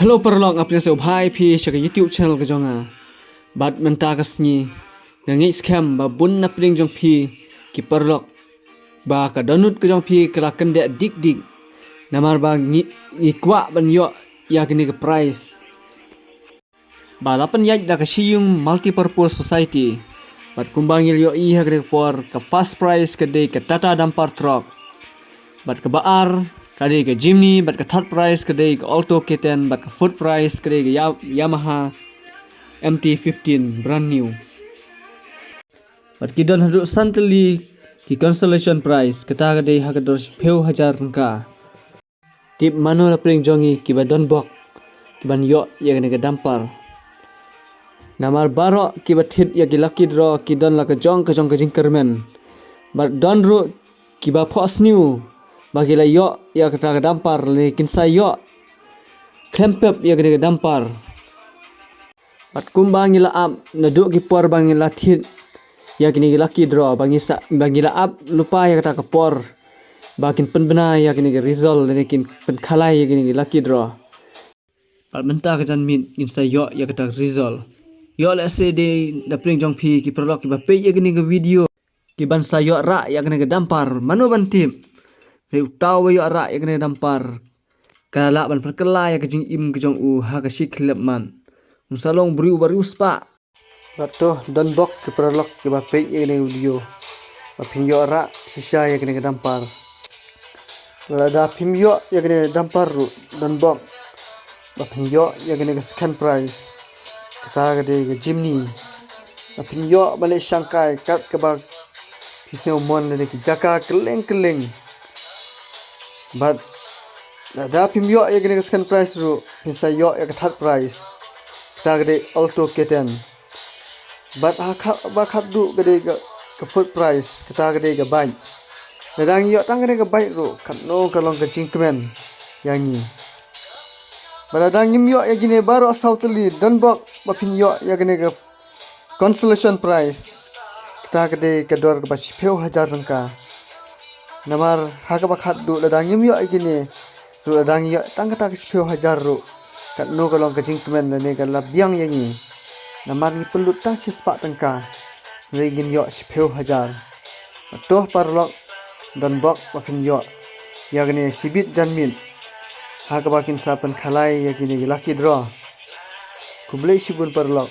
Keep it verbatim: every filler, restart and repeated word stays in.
Hello paralok, nga pdiang sngewbha ïa phi sha ka YouTube channel ka jong nga. Bad mynta ka sngi nga ngeit skhem ba bun na pdeng jong phi ki paralok ba ka dohnud ka jong phi ka la kyndeh dik dik. Namar ba ngi, ngi kwah ban ïoh ïa kane ka prize ba la pynïaid da ka Shiyung Multipurpose Society. Bad kumba ngi la ïohi ha kane ka por, ka first prize ka dei ka Tata dumper truck. Bad kaba ar ka dei ka Jimny, bad ka third prize ka dei ka Alto K ten, bad ka fourth prize ka dei ka Ya-, Yamaha M T fifteen brand new. Bad ki don haduh san tylli ki consolation prize, kata ka dei ha ka dor shiphew hajar tyngka. Tip mano na pdeng jong ngi kiba don bok kiban ïoh ïa kane ka dumper. Namar baroh kiba thied ïa ki lucky draw ki don la ka jong ka jong ka jingkyrmen. Bad don ruh kiba phohsniew ba ki la ïoh ïa kata ka dumper, lane kin sa ïoh khlem pep ïa kane ka dumper. Bad kumba ngi la ap naduh ki por ba ngi la thied ïa kine ki lucky draw, ba ngi sa, ba ngi la ap lypa ïa kata ka por ba kin pynbna ïa kine ki result, lane kin pynkhalai ïa kine ki lucky draw. Bad mynta ka janmiet ngin sa ïoh ïa kata ka result. Ïoh lehse dei na pdeng jong phi ki paralok kiba peit ïa kine ki video kiban sa ïoh rah ïa kane ka dumper, mano ban tip? Hynrei uta uba ïoh rah ïa kane ka dumper ka lah ban pynkylla ïa ka jingim ka jong u ha ka shi khyllipmat. Un sa long briew uba riewspah. Bad to, don bok ki paralok kiba peit ïa kane ka video ba phin ïoh rah shisha ïa kane ka dumper. Lada phim ïoh ïa kane ka dumper ruh, don bok ba phin ïoh ïa kane ka second prize, kata ka dei ka Jimny. Ba phin ïoh ban leit shangkai kat kaba phi sngewmon, lane ki jaka kylleng kylleng. Bad lada phim ïoh ïa kane ka second prize ruh, phin sa ïoh ïa ka third prize, kata ka dei Alto K ten. Bad ha kaba khatduh ka dei ka, ka fourth prize, kata ka dei ka bike. Lada ngi ïoh tang kane ka bike ruh, katno ka long ka jingkmen ïa ngi. Bad lada ngim ïoh ïa kine baroh saw tylli, don bok ba phin ïoh ïa kane ka consolation prize, kata ka dei ka dor kaba shiphew hajar tyngka. Namar ha kaba khatduh lada ngim ïoh ïa kine ruh, lada ngi ïoh tang kata ka shiphew hajar ruh, katno ka long ka jingkmen lane ka la biang ïa ngi. Namar ngi pynlut tang shispah tyngka, hynrei ngin ïoh shiphew hajar. Bad to paralok, don bok ba phin ïoh ïa kane shibit janmiet ha kaba kin sa pynkhalai ïa kine ki lucky draw. Khublei shibun paralok.